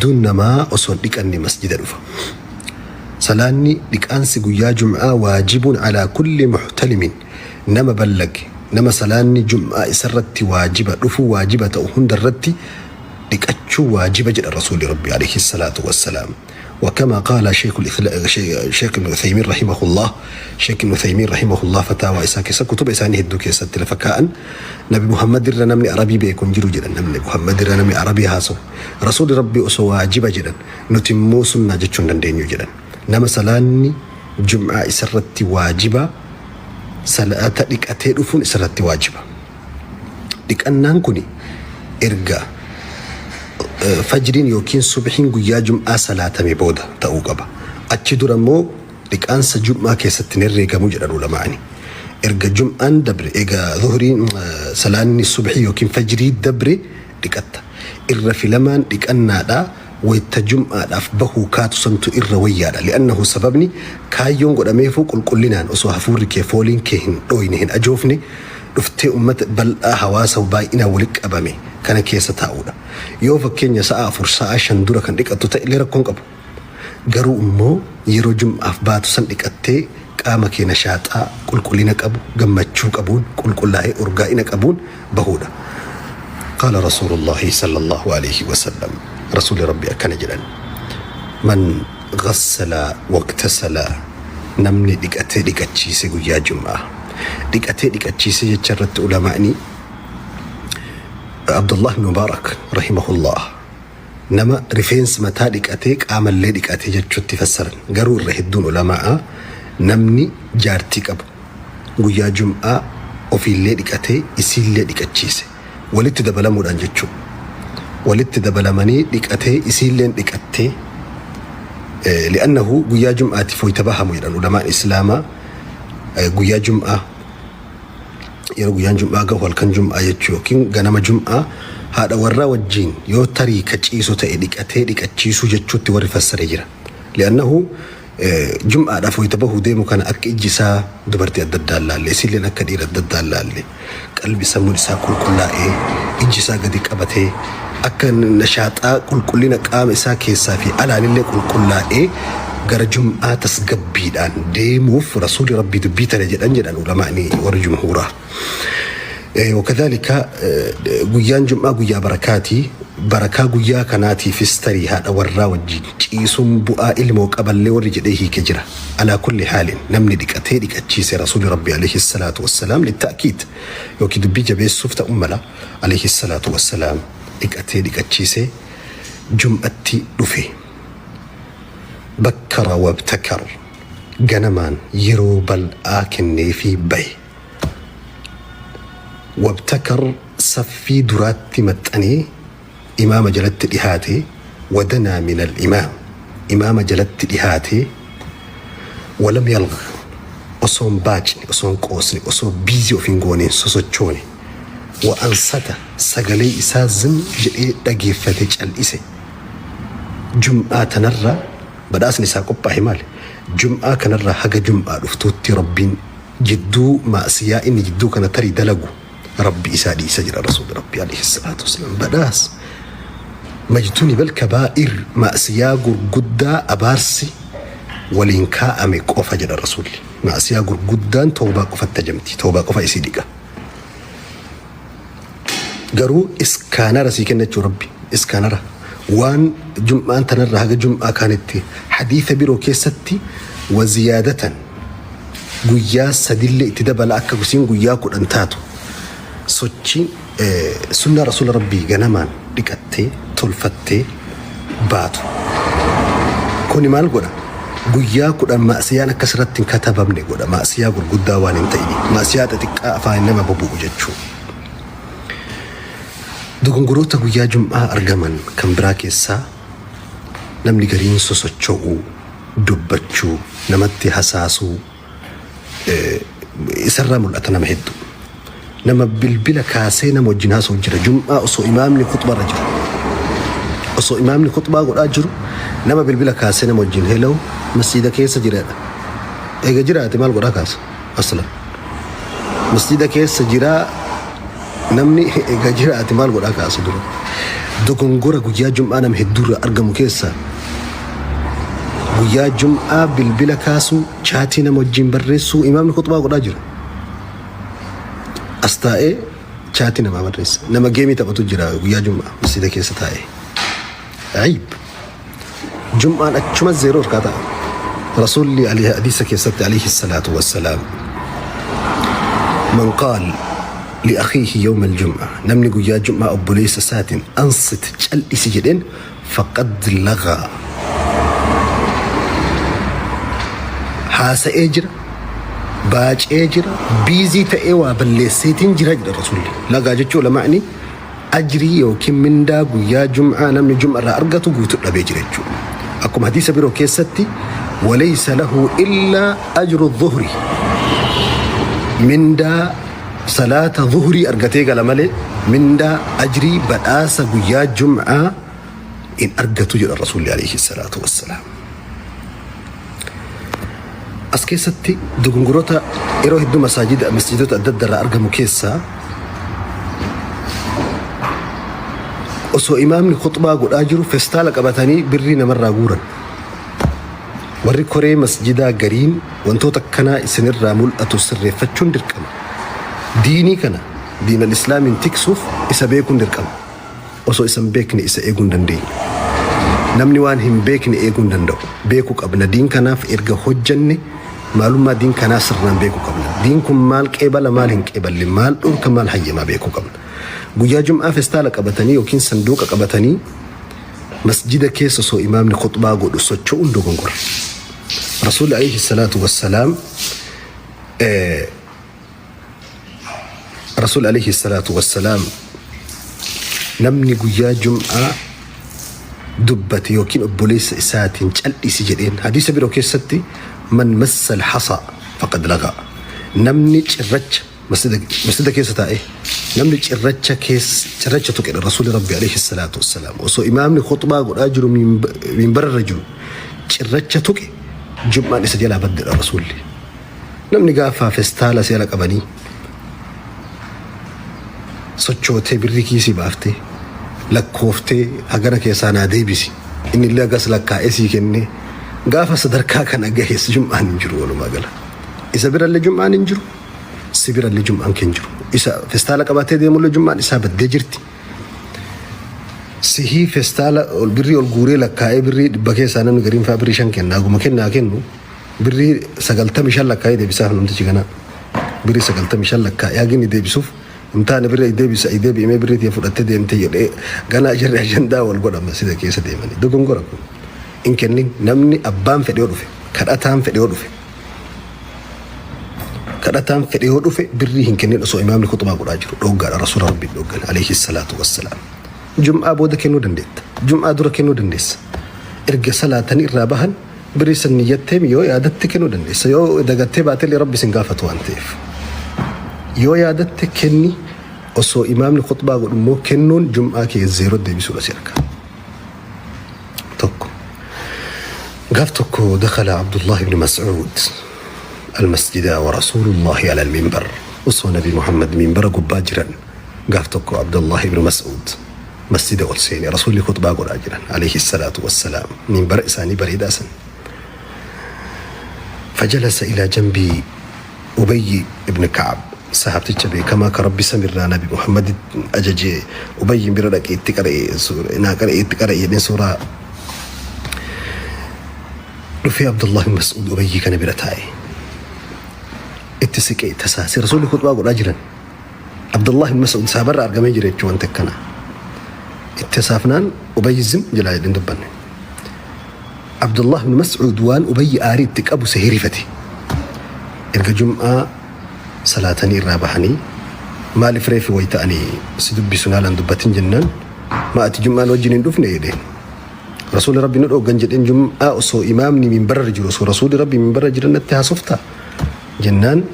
Hedduun namaa osoo hin dhiqanne masjida dhufa. Salaanni dhiqaansi guyyaa jum'aa waajibun alaa kulli muhtalimin, nama ballage, nama salaanni jum'aa isarratti waajiba dhufuu waajiba ta'u hundarratti dhiqachuu waajiba jedha Rasuulli Rabbi alayhi salaatu wassalaam. وكما قال شيخ ابن عثيمين رحمه الله، شيخ ابن عثيمين رحمه الله فتاوى isaa keessa, kutuba isaanii hedduu keessatti lafa kaa'an, Nabi Muhammad irra namni Arabii beeku hin jiru jedhan. Namni Muhammad irra namni Arabii haasa'u, Rasuulli Rabbii osoo waajiba jedhan, nuti immoo sunnaa jechuu hin dandeenyu jedhan. Nama salaanni jum'aa isarratti waajiba, salaata dhiqatee dhufuun isarratti waajiba. Dhiqannaan kuni erga fajriin yookiin subhiin guyyaa jum'aa salaatame booda ta'uu qaba. Achi dura immoo dhiqaansa jum'aa keessatti hin herreegamu jedhan ulamaa'ani. Erga jum'aan dabre, eega zuhriin, salaanni subhii yookiin fajrii dabre dhiqatta. Irra filamaan dhiqannaadha wayta jum'aadhaaf bahuu kaatu santu irra wayyaadha. Li'annahu sababni kaayyoon godhameefuu qulqullinaan osoo hafuurri kee, fooliin kee hin dhooyne, hin ajoofne dhuftee ummata bal'aa, hawaasa baay'inaan walitti qabame kana keessa taa'uudha. Yoo fakkeenya sa'a 4, sa'a 5 dura kan dhiqattu ta'e illee rakkoon qabu. Garuu immoo yeroo jum'aaf baatu san dhiqattee qaama kee nashaaxaa qulqullina qabu, gammachuu qabuun, qulqullaa'ee urgaa'ina qabuun bahuudha. Qaala Rasuulullaahi sallallaahu aleyhi wasallam, Rasuulli Rabbii akkana jedhan, Man ghassala waqtasala, namni dhiqatee dhiqachiise guyyaa jum'aa. Dhiqatee dhiqachiise jecha irratti ulamaa'ni Abdullah ibn Mubaarak rahimahullah nama rifeensa mataa dhiqatee qaamallee dhiqate jechutti fassaran. Garuu irra hedduun ulamaa'a namni jaartii qabu guyyaa jum'aa ofiillee dhiqatee isiillee dhiqachiise, walitti dabalamuudhaan jechuu, walitti dabalamanii dhiqatee isiilleen dhiqattee, li'annahu guyyaa jum'aatiif wayta bahamu jedhan ulamaan islaamaa, guyyaa jum'aa yeroo guyyaan jum'aa gahu, halkan jum'aa jechuu yookiin ganama jum'aa haadha warraa wajjiin yoo tarii ka ciisu ta'e dhiqatee dhiqachiisuu jechuutti warri fassare jira. Li'annahu jum'aadhaaf wayita bahuu deemu kana akka ijji isaa dubartii adda addaan laalle, isiilleen akka dhiira adda addaan laalle, qalbi sammuun isaa qulqullaa'ee, ijji isaa gadi qabatee, akka nashaaxaa qulqullina qaama isaa keessaa fi alaanillee qulqullaa'ee gara jum'aa tasgabbiidhaan deemuuf Rasuulli Rabbii dubbii tana jedhan jedhan ulamaa'ni warri jumhuuraa. Wakadhalika guyyaan jum'aa guyyaa barakaati. Barakaa guyyaa kanaatiifis tarii haadha warraa wajjin ciisuun bu'aa ilmoo qaballee warri jedhee hiike jira. Alaa kulli haalin namni dhiqatee dhiqachiise, Rasuulli Rabbii alayhi salaatu wassalaam litta'kiid yookiin dubbii jabeessuuf ta'uu mala, alayhi salaatu wassalaam dhiqatee dhiqachiisee jum'atti dhufe. Bakkara wabtakar, ganamaan yeroo bal'aa kenneefii bahe. Wabtakar, saffii duraatti maxxanee imaama jalatti dhihaate. Wadanaa minal imaam, imaama jalatti dhihaate. Walam yalgh, osoo hin baacne, osoo hin qoosne, osoo busy of hin goone, hin sosochoone. Wa ansata, sagalee isaa zim jedhee dhageeffate, cal'ise. Jum'aa tanarra badhaasni isaa qophaahe maali? Jum'aa kanarraa haga jum'aa dhuftuutti Rabbiin jidduu ma'siyaa inni jidduu kana tarii dalagu Rabbi isaa dhiisa jira Rasuulli Rabbi alayhi salaatu wassalaam. Badhaas majtunibal kabaa'ir, ma'siyaa gurguddaa abaarsi waliin kaa'ame qofa jedha Rasuulli. Ma'siyaa gurguddaan tawbaa qofatti ajamti, tawbaa qofa isii dhiqa. Garuu iskaanara sii kenna jechuu Rabbi, iskaanara waan jum'aan tanarra haga jum'aa kaanitti. Hadiisa biroo keessatti waziyaadatan, guyyaa sadillee itti dabala, akka isiin guyyaa 10 taatu. Sochiin sunnaa Rasuula Rabbii ganamaan dhiqattee tolfattee baatu kuni maal godha? Guyyaa 10 ma'siyaan akka sirratti hin katabamne godha, ma'siyaa gurguddaa waan hin ta'ini, ma'siyaa xixiqqaa afaan nama bobu'u jechuu. Dogongoroota guyyaa jum'aa argaman kan biraa keessaa namni gariin sosocho'uu, dubbachuu, namatti hasaasuu isarraa mul'ata nama hedduu. Nama bilbila kaasee nama wajjin haasa'u jira jum'aa osoo imaamni khuxbarra jiru. Osoo imaamni khuxbaa godhaa jiru nama bilbila kaasee nama wajjin hello, masjiida keessa jiraadha. Eega jiraate maal godhaa kaasa? Aslan. Masjiida keessa jiraa namni eega jiraate maal godhaa kaasa dura? Dogongora guyyaa jum'aa nama hedduurraa argamu keessaa guyyaa jum'aa bilbila kaasuu, chaatii nama wajjin barreessuu, imaamni khuxbaa godhaa jira. As taa'ee chaatii namaa barreessa. Nama geemii taphatu jira guyyaa jum'aa masjida keessa taa'ee. Ayib. Jum'aan achuma zeeroo harkaa ta'a. Rasuulli hadiisa keessatti alayhi salaatu wassalaam man qaal li akhiihi yawma aljum'a namni guyyaa jum'aa obboleessa isaatiin ansit cal'isi jedheen faqad lagaa haasa'ee jira baacee jira biizii ta'ee waa balleesseetiin jira jedha rasuulli lagaa jechuun lamaani ajrii yookiin mindaa guyyaa jum'aa namni jum'a irraa argatu guutuu dhabee jira jechuudha. Akkuma hadiisa biroo keessatti walaysa lahu illaa ajru dhuhri mindaa salaata dhuhrii argatee gala malee mindaa ajrii badhaasa guyyaa jum'aa hin argatu jedha rasuulli alayhi salaatu wassalaam. As keessatti dogongoroota yeroo hedduu masaajida masjidota adda adda irraa argamu keessaa osoo imaamni khuxbaa godhaa jiru festaala qabatanii birrii namarraa guuran. Warri koree masjidaa gariin wantoota akkanaa isinirraa mul'atu sirreeffachuun dirqama. Diinii kana diinal islaamiin tiksuuf isa beekuun dirqama. Osoo isa hin beekne isa eeguu hin dandeenyu. Namni waan hin beekne eeguu hin danda'u. Beekuu qabna. Diin kanaaf erga hojjanne maalummaa diin kanaa sirnaan beekuu qabna. Diin kun maal qeebala maal hin qeeballe maal dhorka maal hayyamaa beekuu qabna. Guyyaa jum'aa festaala qabatanii yookiin sanduuqa qabatanii masjida keessa osoo imaamni khuxbaa godhu socho'uun dogongora. Rasuulli alayhi salaatu wassalaam Rasuul alayhi salaatu wassalaam namni guyyaa jum'aa dubbate yookiin obboleessa isaatiin cal'isi jedheen hadiisa biroo keessatti man massal hasa faqad lagaa namni cirracha masjida keessa taa'e namni cirracha keessa cirracha tuqedha rasuulli rabbi alayhi salaatu wassalaam osoo imaamni khuxbaa godhaa jiru minbararra jiru cirracha tuqe jum'aan isa jalaa baddedha rasuulli. Namni gaafa festaala si ala qabanii sochootee birrii kiisii baaftee lakkooftee hagana keessaa naa deebisi inni illee hagas lakkaa'ee sii kennee gaafa sadarkaa kana gahes jum'aan hin jiru walumaa gala. Isa birallee jum'aan hin jiru si birallee jum'aan kee hin jiru. Isa festaala qabatee deemullee jum'aan isaa baddee jirti. Sihii festaala birrii ol guuree lakkaa'ee birrii dhibba keessaa namni gariin fa'aa birrii shan kenna haguma kennaa kennu Birrii 95 lakkaa'ee deebisaaf namtichi ganaa. Birrii 95 lakkaa'ee hagi inni deebisuuf hin taane birrii deebisa deebi'imee birrii tiyya fudhattee deemte jedhee ganaa jarri ajandaa wal godha masjida keessa deemanii. Dogongora kun. Hin kennin namni abbaan fedhe yoo dhufe kadhataan fedhe yoo dhufe kadhataan fedhe yoo dhufe birrii hin kennin osoo imaamni khuxbaa godhaa jiru dhooggaadha rasuula rabbiin dhooggan alayhi salaatu wassalaam. Jum'aa booda kennuu dandeetta. Jum'aa dura kennuu dandeessa. Erga salaatanii irraa bahan Birrii san niyyatteem yoo yaadatte kennuu dandeessa. Yoo dagattee baatellee Rabbi sin gaafatu waan ta'eef. Yoo yaadatte kenni osoo imaamni khuxbaa godhu immoo kennuun jum'aa kee zeeroo deebisuudha si harka. Tokko. Gaaf tokko dakhala Abdullah ibn Mas'uud al-masjida wa Rasuulullahi ala al-minbar. Osoo Nabi Muhammad minbara gubbaa jiran gaaf tokko Abdullah ibn Mas'uud masjida ol seene rasuulli khuxbaa godhaa jiran alayhi salaatu wassalaam minbara isaanii bareedaa san fajalasa ilaa jambii ubayyi ibn ka'ab sahabticha beekamaa ka rabbi samirraa nabi muhammad ajaje ubayyin bira dhaqee itti qara'e naa qara'e itti qara'e jedheen suuraa dhufee abdullah bin mas'uud ubayyi kana bira taa'e itti siqee tasaase rasuulli khuxbaa godhaa jiran Abdullah ibn Mas'ud saabarra argamee jira jechuun wanti akkanaa. Itti hasaafnaan Ubayyi zim jalaa jedheen dubbanne. Abdullah ibn Mas'ud waan Ubayyi aarii itti qabu se hirifate. Erga jum'aa salaatanii irraa bahanii maaliif reefi wayita ani si dubbisu naalaan dubbatin jennaan ma ati jum'aan wajjin hin dhufne jedheen. Rasuulli Rabbi nu dhooggan jedheen jum'aa osoo imaamni minbarra jiru osoo rasuulli Rabbi minbarra jiran natti haasoftaa jennaan